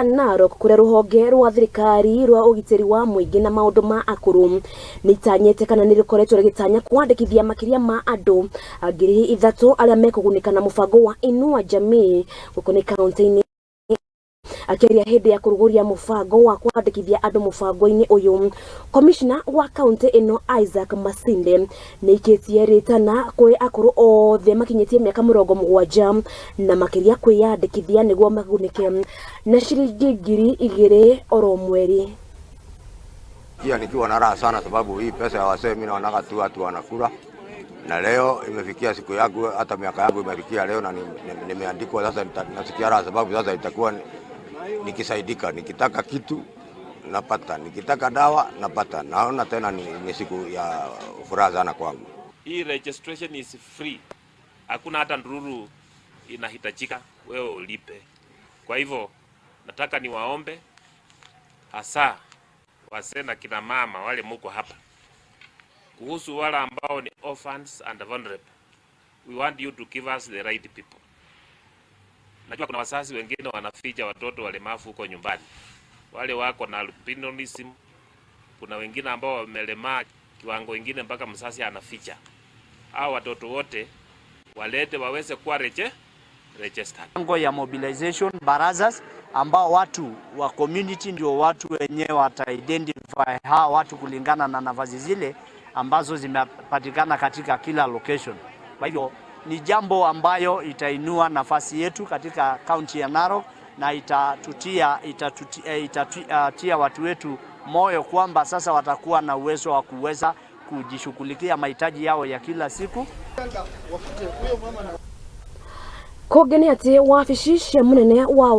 Narok kũrĩa rũhonge rwa thirikari rwa ũgitĩri wa mũingĩ na maũndũ ma akũrũ nĩ itanyĩte kana nĩ rĩkoretwo rĩgĩtanya kwandĩkithia makĩria ma andũ 3,000 arĩa mekũgunĩka na mũbango wa Inua Jamii gũkũ nĩ kaunti-inĩ. Akĩaria hĩndĩ ya kũrugũria mũbango wa kwandĩkithia andũ mũbango-inĩ ũyũ, komishna wa kaunti ĩno Isaac Masinde nĩ aikĩtie rĩtana kwĩ akũrũ othe makinyĩtie mĩaka 70 na makĩria kwĩyandĩkithia nĩguo magunĩke na ciringi 2,000 oro mweri. Pia nikiwa na raha sana sababu hii pesa ya wazee mimi naonaga tu watu wanakula, na leo imefikia siku yangu, hata miaka yangu imefikia leo na nimeandikwa sasa. Nasikia raha sababu sasa itakuwa nikisaidika, nikitaka kitu napata, nikitaka dawa napata. Naona tena ni siku ya furaha sana kwangu. Hii registration is free, hakuna hata ndururu inahitajika wewe ulipe. Kwa hivyo nataka niwaombe hasa wazee na kina mama wale muko hapa, kuhusu wale ambao ni orphans and vulnerable, we want you to give us the right people. Najua kuna wazazi wengine wanaficha watoto walemavu huko nyumbani, wale wako na albinism. Kuna wengine ambao wamelemaa kiwango wengine mpaka mzazi anaficha. Hao watoto wote walete waweze kuwa registered. Mipango ya mobilization barazas ambao watu wa community ndio watu wenyewe wata identify hawa watu kulingana na nafasi zile ambazo zimepatikana katika kila location. Kwa hivyo ni jambo ambayo itainua nafasi yetu katika kaunti ya Narok na itatutia watu wetu moyo kwamba sasa watakuwa na uwezo wa kuweza kujishughulikia mahitaji yao ya kila siku. Kũngĩ nĩ atĩ wabici cia mũnene wa